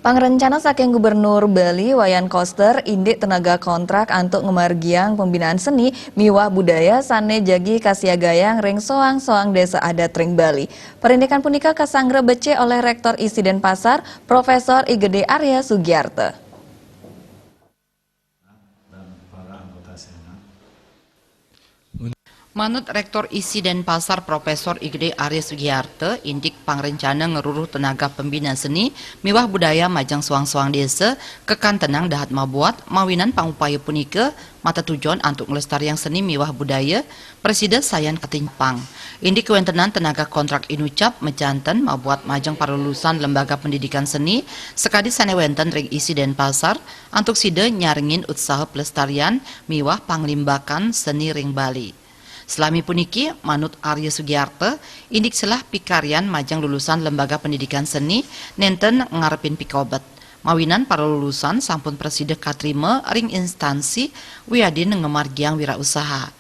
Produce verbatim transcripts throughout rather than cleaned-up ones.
Pangrencana saking Gubernur Bali, Wayan Koster, indik tenaga kontrak antuk ngamargiang pembinaan seni miwah budaya sane jagi kasiagayang ring soang-soang desa adat ring Bali. Parindikan punika kasanggra becik olih Rektor I C Denpasar, Profesor I Gede Arya Sugiarto. Manut Rektor I C Denpasar, Profesor I Gede Arya Sugiarto, indik pangrencana ngruruh tenaga pembina seni miwah budaya majeng soang-soang desa, kakantenang dahat mabuat, mawinan pangupaya punika matetujon antuk nglestariang seni miwah budaya, prasida sayan katimpang. Indik kawentenan tenaga kontrak inucap majanten mabuat majeng paralulusan lembaga pendidikan seni sakadi sane wenten ring I C Denpasar, antuk sida nyarengin utsaha pelestarian miwah panglimbakan seni ring Bali. Salami puniki, manut Arya Sugiarto, indik selah pikaryan majeng lulusan lembaga pendidikan seni nenten ngarepin pikobet. Mawinan paralulusan sampun prasida katrima ring instansi wiadin ngamargiang wirausaha.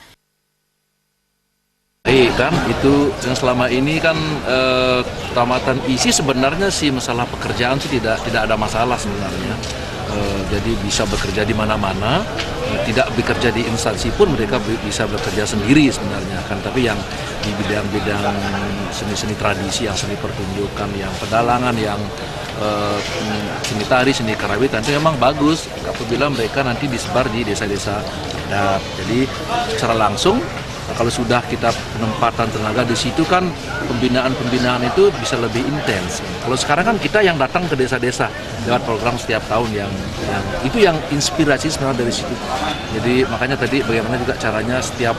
Baik, kan itu yang selama ini kan eh, tamatan isi sebenarnya sih masalah pekerjaan sih tidak tidak ada masalah sebenarnya. Eh, jadi bisa bekerja di mana-mana, eh, tidak bekerja di instansi pun mereka bi- bisa bekerja sendiri sebenarnya kan. Tapi yang di bidang-bidang seni-seni tradisi, yang seni pertunjukan, yang pedalangan, yang eh, seni tari, seni karawitan itu memang bagus apabila mereka nanti disebar di desa-desa adat. Jadi secara langsung kalau sudah kita penempatan tenaga di situ kan pembinaan-pembinaan itu bisa lebih intens. Kalau sekarang kan kita yang datang ke desa-desa lewat program setiap tahun yang, yang itu yang inspirasi sebenarnya dari situ. Jadi makanya tadi bagaimana juga caranya setiap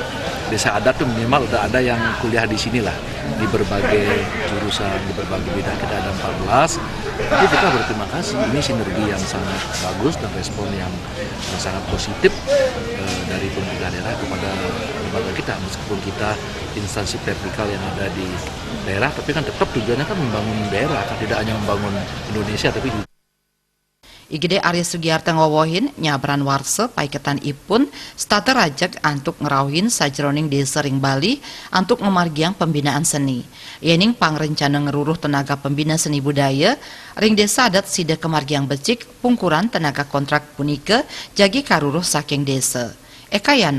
desa adat tuh minimal udah ada yang kuliah di sinilah di berbagai jurusan, di berbagai bidang kita ada empat belas. Jadi kita berterima kasih, ini sinergi yang sangat bagus dan respon yang, yang sangat positif eh, dari pemerintah daerah kepada lembaga kita meskipun kita instansi vertikal yang ada di daerah, tapi kan tetap tujuannya kan membangun daerah, kan tidak hanya membangun Indonesia tapi juga I Gede Arya Sugiarto ngwewehin nyabran warsa paiketan ipun setata rajeg antuk ngrauhin sajeroning desa ring Bali antuk ngamargiang pembinaan seni. Yening pangrencana ngruruh tenaga pembina seni budaya ring desa adat sida kamargiang becik, pungkuran tenaga kontrak punika jagi karuruh saking desa. Ekayana.